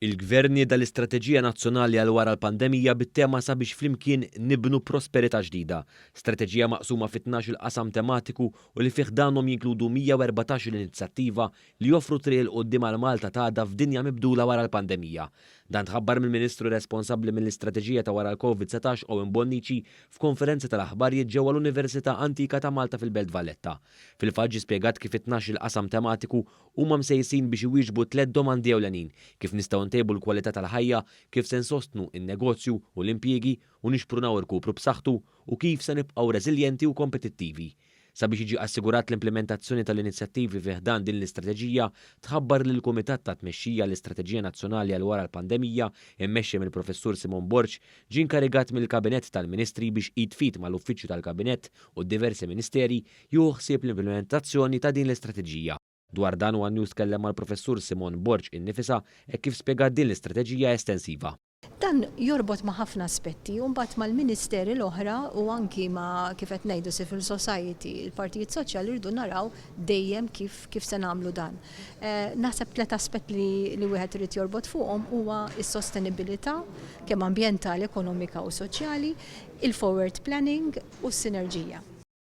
Il-Gvern nieda l-Istrateġija Nazzjonali għal wara l-pandemija bit-tema sabiex flimkien nibnu prosperità ġdida. Strateġija maqsuma fi 12-il qasam tematiku u li fi ħdanhom jinkludu 114-il inizjattiva li joffru triq 'il quddiem għal Malta t'għada f'dinja mibdula wara l-pandemija. Dan tħabbar mill-Ministru responsabbli mill-Istrateġija ta' wara l-Covid 19 Owen Bonnici f'konferenza tal-aħbarijiet ġewwa l-Università Antika ta' Malta fil-Belt Valletta. Fil-fatt ġie spjegat kif it-tnax-il qasam tematiku Huma msejsin biex iwieġbu tlett domandi ewlenin, kif nistgħu ntejbu l-kwalità tal-ħajja, kif se nsostnu n-negozju u l-impjiegi u nixprunaw irkupru b'saħħtu, u kif se nibqgħu reżiljenti u kompetittivi. Sabiex jiġi assigurat l-implimentazzjoni tal-inizjattivi fi ħdan din l-istrateġija, tħabbar li l-Kumitat ta' Tmexxija għall-Istrateġija Nazzjonali għal Wara l-Pandemija, immexxi mill-Professur Simon Borg, ġie inkarigat mill-Kabinett tal-Ministri biex id f'id mal-Uffiċċju tal-Kabinett u d-diversi Ministeri jieħu ħsieb l-implimentazzjoni ta' din l-istrateġija. Dwar dan one News tkellem mal-Professur Simone Borg innifisha hekk kif spjegat din l-istrateġija estensiva. Dan jorbot ma' ħafna aspetti u mbagħad mal-ministeri l-oħra u anki ma' kif qed ngħidu civil society, il-partijiet soċjali rridu naraw dejjem kif kif se nagħmlu dan. Naħseb tlett aspett li li wieħed irid jorbot fuqhom huwa s-sostenibilità kemm ambjentali, ekonomika u soċjali, il-forward planning u s-sinerġija.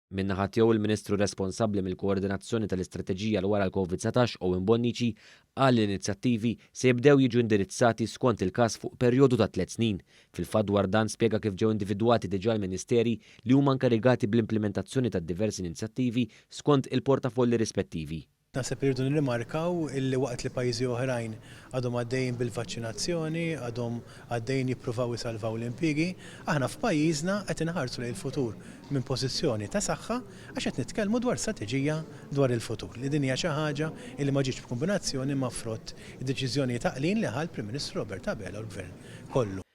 Min-naħa tiegħu il-Ministru responsabbli mill-koordinazzjoni tal-istrateġija għal wara l-Covid 19 Owen Bonnici qal li l-inizjattivi se jibdew jiġu indirizzati skont il-każ fuq perjodu ta' tlett snin. Fil-fatt dwar dan spjega kif ġew individwati diġà l-Ministeri li huma inkarigati bl-implimentazzjoni tad-diversi inizjattivi skont il-portafolli rispettivi. Naħseb irridu nirrimarkaw illi waqt li pajjiżi oħrajn għadhom għaddejjin bil-vaċċinazzjoni, għadhom għaddejjin jippruvaw isalvaw l-impjiegi, aħna f'pajjiżna qed inħarsu lejn il-futur minn pożizzjoni ta' saħħa għax qed nitkellmu dwar strateġija dwar il-futur, li din hija xi ħaġa illi ma ġietx b'kumbinazzjoni imma frott id-deċiżjonijiet għaqlin li ħa l-Prim Ministru Robert Abela u l-Gvern kollu.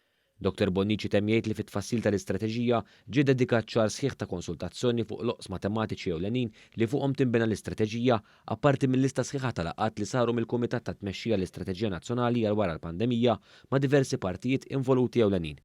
Dottor Bonnici temm jgħid li fit-tfassil tal-istrateġija ġie dedikat xahar sħiħ ta' konsultazzjoni fuq l-oqsma tematiċi ewlenin li fuqhom tinbena l-istrateġija apparti minn lista sħiħa ta' laqgħat li saru mill-Kumitat ta' Tmexxija l-Istrateġija Nazzjonali għal wara l-pandemija ma' diversi partijiet involuti ewlenin.